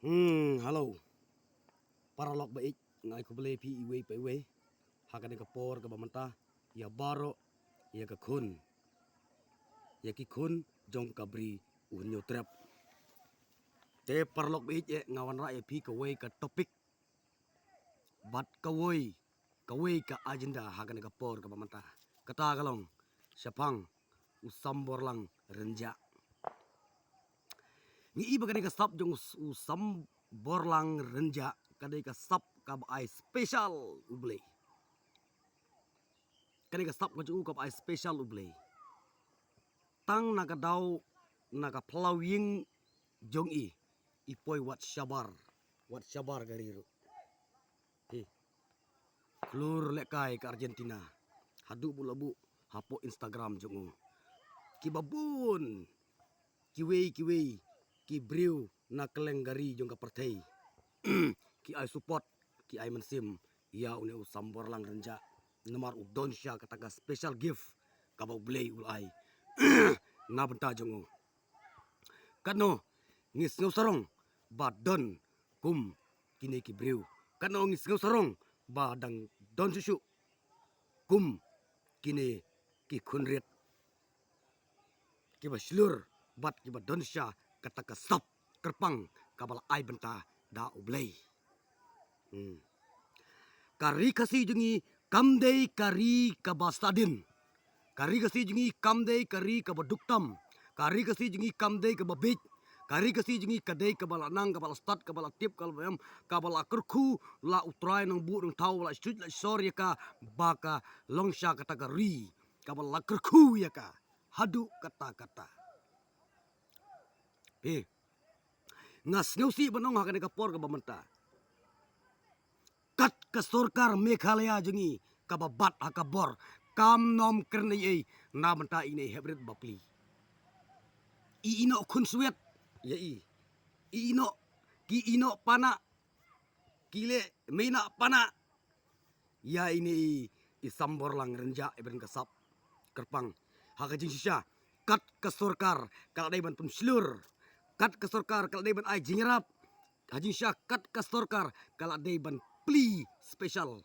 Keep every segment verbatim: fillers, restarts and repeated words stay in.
Hmm, hello. Paralok ba ïeit, nga ai khublei phi iwei pa iwei. Ha kane ka por kaba mynta, ïa baroh, ïa ka khun. Ïa ki khun jong ka Bri u Hynñiewtrep. Te paralok ba ïeit, eh, nga wanrah ïa phi kawei ka topic. Bad kawei, kawei ka agenda ha kane ka por kaba mynta. Kata ka long, shaphang u Samborlang Rynjah. Ngi i ba kane ka sap jong u, u Samborlang Rynjah, ka dei ka sap kaba ai special U Blei. Ka dei ka sap ka jong u kaba ai special U Blei. Tang na ka daw, na ka phyllaw ïing jong i, i poi wat shabar, wat shabar ka ri ruh. Hi. Khlur lehkai ka Argentina. Haduh buh la buh hapoh Instagram jong u. Kiba bun, kiwei kiwei ki briew na kylleng ka ri jong ka pyrthei ki ai support, ki ai mynsiem ïa une u Samborlang Rynjah. Namar u don sha kata ka special gift kaba U Blei u la ai na bynta jong u. Katno ngi sngew sarong ba don kum kine ki briew. Katno ngi sngew sarong ba dang don shuh shuh kum kine ki khun rit, kiba shlur bad kiba don sha kata ka sap kyrpang kaba la ai bynta da U Blei. Hmm. Ka ri Khasi jong ngi kam dei ka ri kaba sah dien. Ka ri Khasi jong ngi kam dei ka ri kaba duk tam. Ka ri Khasi jong ngi kam dei kaba bieit. Ka ri Khasi jong ngi ka dei kaba la nang, kaba la stad, kaba la tip, kaba la em, kaba la kyrkhu, la U Trai Nongbuh Nongthaw, la shuh la shor ïa ka, ba ka long sha kata ka ri kaba la kyrkhu ïa ka haduh katta katta. Phi, nga sngewsih ban ong ha kane ka por kaba mynta, kat ka sorkar Meghalaya jong ngi kaba bat ha ka bor, kam nym kren ei ei na bynta ine i hep rit ba pli. I ino khun swet ïa i, i ino, ki ino pana, ki leh mei na pana ïa ine i, i Samborlang Rynjah, i ba don ka sap kyrpang. Ha ka jingshisha, kat ka sorkar ka la dei ban pynshlur, kat ka sorkar ka la dei ban ai jingïarap. Ha jingshisha, kat ka sorkar ka la dei ban pli special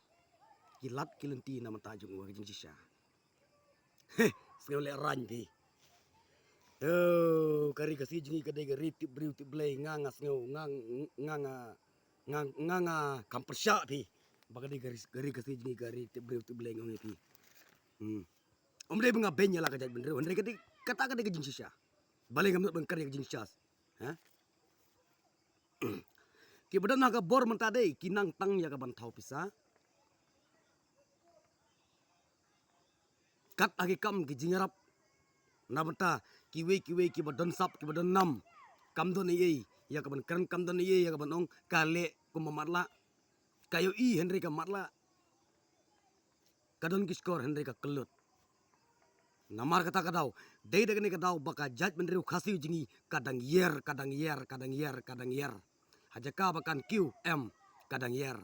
ki lad ki lynti na bynta jong u ha ka jingshisha. He, sngew lehraiñ phi. Oh, ka ri Khasi jong ngi ka dei ka ri tip briew tip Blei, nga nga sngew, nga nga nga nga nga nga kam pyrshah phi ba ka dei ka ri, ka ri Khasi jong ngi ka ri tip briew tip Blei, nga ong ïa phi. Hmm. Ym dei ba nga beiñ ïa la ka jaitbynriew, hynrei ka dei, kata ka dei ka jingshisha. Balei ngam nud ban kren ïa ka jingshisha? Ha? Kiba don ha ka bor mynta dei ki nang tang ïa ka ban thaw pisa. Kat ha ki kam ki jingïarap na bynta kiwei kiwei kiba don sap, kiba don nam. Kam don ei ei ïa ka ban kren, kam don ei ei ïa ka ban ong, ka leh kumba matlah. Ka ïohi hynrei ka matlah. Ka don ki shkor hynrei ka kyllut. Namar kata ka daw, dei da kane ka daw ba ka jaitbynriew Khasi jong ngi ka dang ïer, ka dang ïer, ka dang ïer, ka dang ïer. Ha jaka ba kan kiew em, ka dang ïer.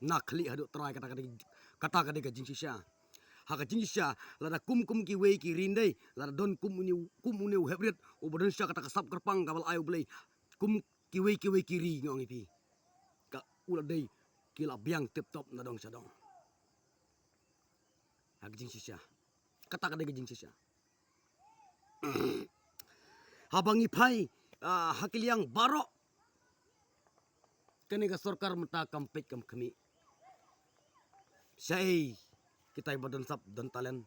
Na khlieh haduh trai, kata ka dei, kata ka dei ka jingshisha. Ha ka jingshisha, lada kum kum kiwei ki ri ndei, lada don kum une, kum une u hep rit uba don sha kata ka sap kyrpang kaba la ai U Blei, kum kiwei kiwei ki ri, nga ong ïa phi, ka u la dei ki la biang tip top na dong sha dong. Ha ka jingshisha. Kata ka dei ka jingshisha. Haba ngi phai, ah, ha ki liang baroh, kane ka sorkar mynta kam peit kam khmih. Shaei kita kiba don sap don talent?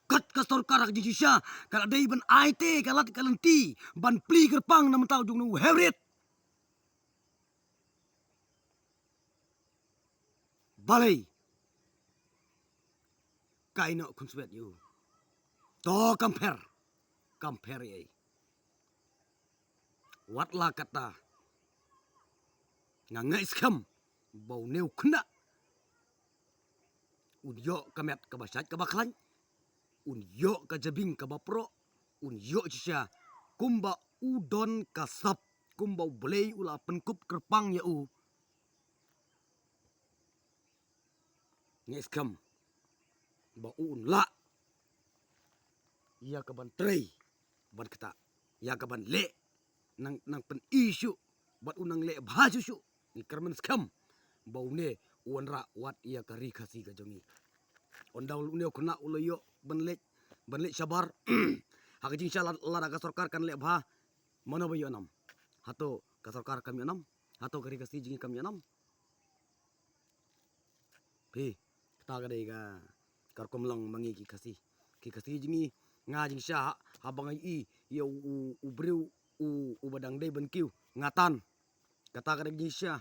Kat ka sorkar ha ka jingshisha ka la dei ban ai te ka lad ka lynti ban plie kyrpang na bynta jong u hep rit. Balei? Ka ino khun swet ïa u. To kam pher. Kam pher ei ei. Wat la katta, nga ngeit skhem ba une u khynnah un ïoh ka met kaba shait kaba khlaiñ, un ïoh ka jabieng kaba proh, un ïoh shisha kumba u don ka sap, kumba U Blei u la pynkup kyrpang ïa u. Ngeit skhem ba u un lah ïa ka ban trei, ban ktah, ïa ka ban leh nang, nang pyni shuh bad u nang leh bha shuh shuh. Ngi kyrmen skhem ba une u wanrah wat ïa ka ri Khasi ka jong ngi. Ynda une u khynnah u la ïoh ban leit, ban leit shabar ha ka jingshisha, lad-, lada ka sorkar kan leh bha, mano ba ïoh nam? Hato ka sorkar kam ïoh nam? Hato ka ri Khasi jong ngi kam ïoh nam? Phi, kata ka dei ka, ka rukom long ma ngi ki Khasi. Ki Khasi jong ngi, nga jingshisha ha, haba nga ïohi ïa u, u, u briew u, uba dang dei ban kiew, nga tan. Kata ka dei ka jingshisha.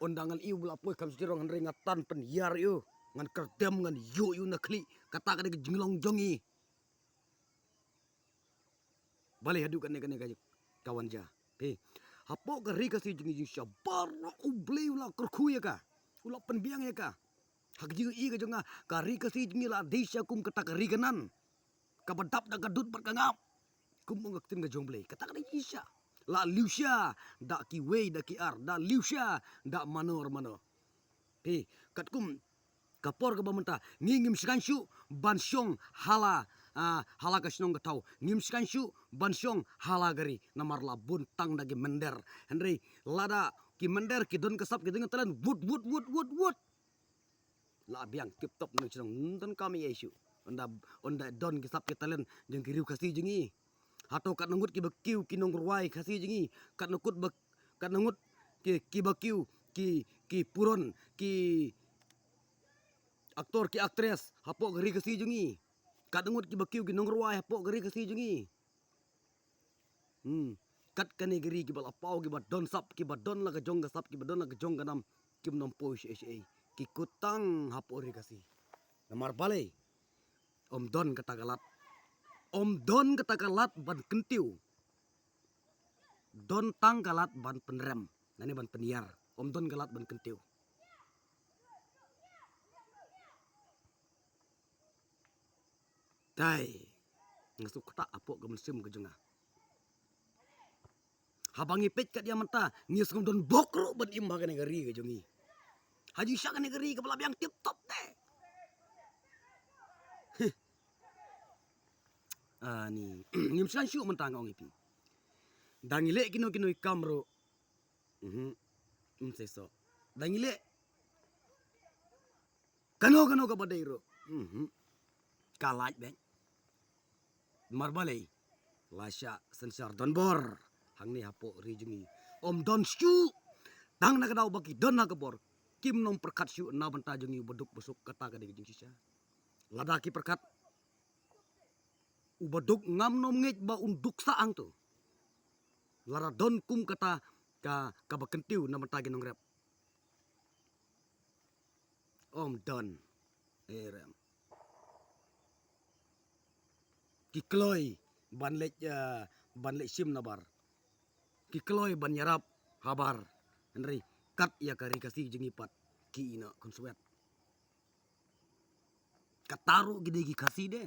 Ynda nga la ïohi u ba la poi kham sdang hynrei nga tan pynïar ïa u. Ngan kyrdem, ngan ïoh ïa u na khlieh. Kata ka dei ka jinglong jong ngi. Balei haduh kane, kane ka, ka wan jia? Phi, hapoh ka ri Khasi jong ngi jingshisha baroh U Blei u la kyrkhu ïa ka, u la pynbiang ïa ka. Ha ka jingïohi ka jong nga, ka ri Khasi jong ngi la dei shisha kum kata ka ri Kanaan, kaba dap da ka dud bad ka ngap. Kum ong ka ktien ka jong U Blei, kata ka dei shisha. La liusha da kiwei da ki ar, da liusha da mano ar mano. Phi, katkum ka por kaba mynta, ngi ngim shngaiñ shuh ban shong ha la, ah, ha la ka shnong ka thaw. Ngim shngaiñ shuh ban shong ha la ka ri, namar la bun tang da ki mynder. Hynrei lada ki mynder ki don ka sap, ki don ka talent, wut, wut, wut, wut, wut, la biang tip top na shnong, ym donkam ïa shuh. Ynda, ynda don ki sap ki talent jong ki riew Khasi jong ngi. Hato katno ngut kiba kiew ki nongrwai Khasi jong ngi? Katno ngut ba, katno ngut ki, kiba kiew ki, ki puron, ki aktor, ki aktris hapoh ka ri Khasi jong ngi? Katno ngut kiba kiew ki nongrwai hapoh ka ri Khasi jong ngi? Hmm. Kat kane ka ri kiba la paw, kiba don sap, kiba don la ka jong ka sap, kiba don la ka jong ka nam, kim nym poi shaei shaei. Ki kut tang hapoh ri Khasi. Namar balei? Ym don kata ka lad. Ym don kata ka lad ban kyntiew. Don tang ka lad ban pynrem, lane ban pynïar. Ym don ka lad ban kyntiew. Dei, nga sngewthuh hapoh ka mynsiem ka jong nga. Haba ngi peit kat ïa mynta, ngi sngewdon bok ruh ban im ha kane ka ri ka jong ngi. Ha jingshisha kane ka ri kaba la biang tip top te. Heh. Ani, ngim shngaiñ shuh mynta, nga ong ïa phi. Da ngi leh kino kino ki kam ruh. Mhm. Ym seisoh. Da ngi leh kano kano kaba dei ruh. Mhm. Ka lait beit. Namar balei? La shah synshar donbor hangne hapoh ri jong ngi. Ym don shuh. Tang na ka daw ba ki don ha ka bor, kim nym pyrkhat shuh na bynta jong ngi u baduk basuk, kata ka dei ka jingshisha. Lada ki pyrkhat, u baduk ngam nym ngeit ba un duk sah hangto. Lada don kum kata ka, kaba kyntiew na bynta ki nongrep. Ym don. Erem. Ki kloi ban leit, eh, ban leit shim nabar. Ki kloi ban ïarap habar. Hynrei kat ïa ka ri Khasi jong ngi pat ki ïehnoh khunswet. Kata ruh ki dei ki Khasi de.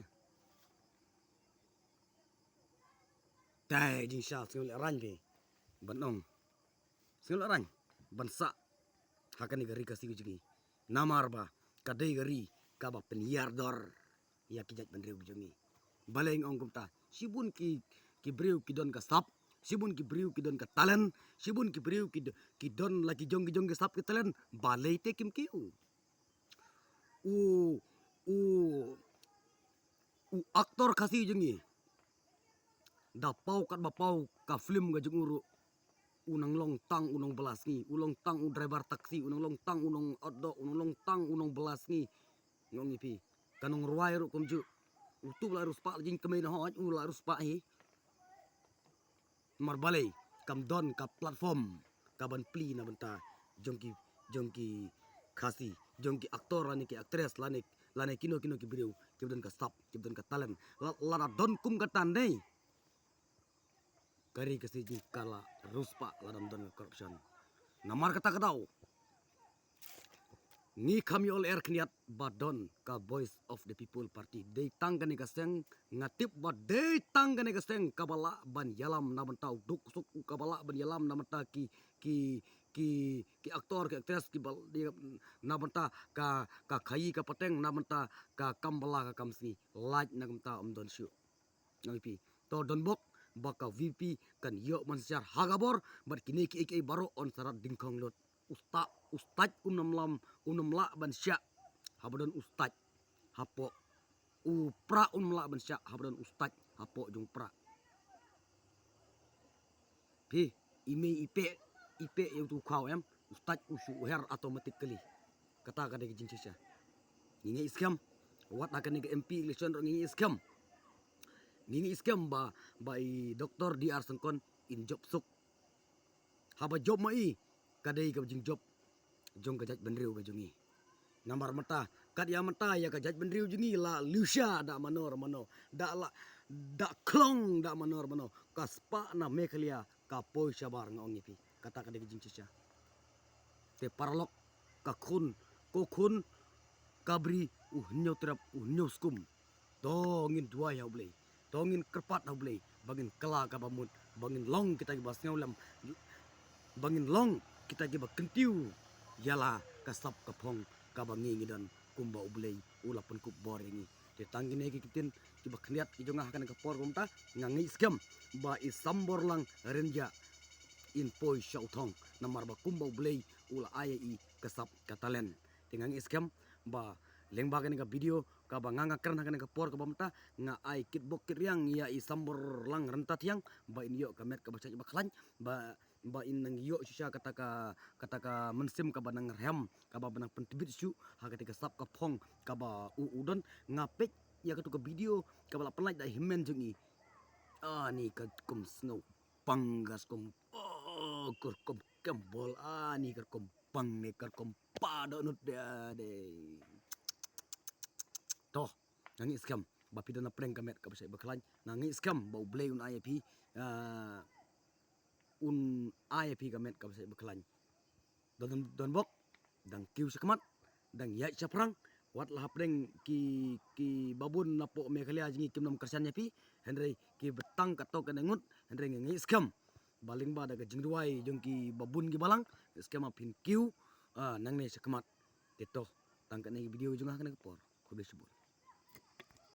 Te jingshisha sngewlehraiñ phi ban ong. Sngewlehraiñ ban sah ha kane ka ri Khasi ka jong ngi. Namar ba ka dei ka ri kaba pynïar dor ïa ki jaitbynriew ki jong ngi. Balei nga ong kumta? Shibun ki, ki briew ki don ka sap, shibun ki briew ki don ka talent, shibun ki briew ki do-, ki don la ki jong ki jong ki sap ki talent. Balei te kim kiew? U, u, u aktor Khasi jong ngi, da paw katba paw ka film ka jong u ruh, u nang long tang u nongbylla sngi, u long tang u driver taxi, u nang long tang u nongotdoh, u nang long tang u nongbylla sngi. Nga ong ïa phi, ka nongrwai ruh kumjuh. Utu ba la riewspah, la jingkmie na hoi, u la riewspah hi. Namar balei? Kam don ka platform kaban plie na bynta jong ki, jong ki Khasi, jong ki aktor lane ki aktris lane, lane kino kino ki briew kiba don ka sap, kiba don ka talent. La, lada don kum kata dei, ka ri Khasi jong ngi ka la riewspah lada ym don ka corruption. Namar kata ka daw ngi kham ïoh lyer khyndiat ba don ka Voice of the People Party. Dei tang kane ka seng, nga tip ba dei tang kane ka seng kaba lah ban ïalam na bynta u duk suk, kaba lah ban ïalam na bynta ki, ki, ki, ki aktor, ki aktris, kiba, na bynta ka, ka khaïi ka pateng, na bynta ka kam bylla ka kam sngi. Lait na kumta ym don shuh. Nga ong ïa phi. To don bok, ba ka VPP kan ïoh ban synshar ha ka bor bad kine kiei kiei baroh yn sa rat dyngkhong lut. Usta, u stait um nym lah, um nym lah ban shah haba don u stait hapoh. U pra um nym lah ban shah haba don u stait hapoh jong pra. Phi, i mei i peh, i peh ïa utu u khaw em, u stait u shu her automatically. Kata ka dei ka jingshisha. Ngi ngeit skhem, wat ha kane ka MP election ruh ngi ngeit skhem. Ngi ngeit skhem ba, ba i Doctor D R Syngkon in jop suk. Haba jop ma i, ka dei ka jingjop jong ka jaitbynriew ka jong i. Namar mynta, kat ïa mynta ïa ka jaitbynriew jong i la liusha da mano re mano, da la, da khlong da mano re mano. Ka spah na Meghalaya ka poi shabar, nga ong ïa phi. Kata ka dei ka jingshisha. Te paralok, ka khun, ko khun ka bri u hynñiew trep u hynñiew skum. To ngin duwai ha U Blei, to ngin kyrpad ha U Blei ba ngin kylla kaba mut, ba ngin long kita kiba sngewlem, ba ngin long kita kiba kyntiew ïa la ka sap ka phong kaba ngi ngi don, kumba U Blei u la pynkup bor ïa ngi. Te tang kine ki ktien kiba khyndiat ki jong nga ha kane ka por kumta. Nga ngeit skhem ba i Samborlang Rynjah in poi sha u thong, namar ba kumba U Blei u la ai ïa i ka sap ka talent. Te nga ngeit skhem ba lyngba kane ka video kaba nga nga kren ha kane ka por kaba mynta, nga ai kitbok kitriang ïa i Samborlang Ryntathiang ba in ïoh ka met kaba shait ba khlaiñ, ba, ba in nang ïoh shisha kata ka, kata ka mynsiem kaba nang rhem, kaba nang pyntbit shuh ha kata ka sap ka phong kaba u u don. Nga peit ïa katu ka video kaba la pynlait da i hynmen jong i. Ani ka kum sngewpang, ka kum, oh, ka kum kembol, ani ka kum pang ne ka kum pa dohnud de de. To, nga ngeit skhem ba phi don na pdeng ka met kaba shait ba khlaiñ. Nga ngeit skhem ba U Blei un ai ïa phi, ah, un ai ïa phi ka met kaba shait ba khlaiñ. Don, don bok, dang kiew shakhmat, dang ïaid shaphrang. Wat la hapdeng ki, ki babun napoh Meghalaya jong ngi kim nym kyrshan ïa phi, hynrei ki btang katto katne ngut, hynrei nga ngeit skhem ba lyngba da ka jingduwai jong ki babun ki balang, skhem ba phin kiew, ah, nangne shakhmat. Te to, tang katne ki video jong nga ha kane ka por. Khublei shibun.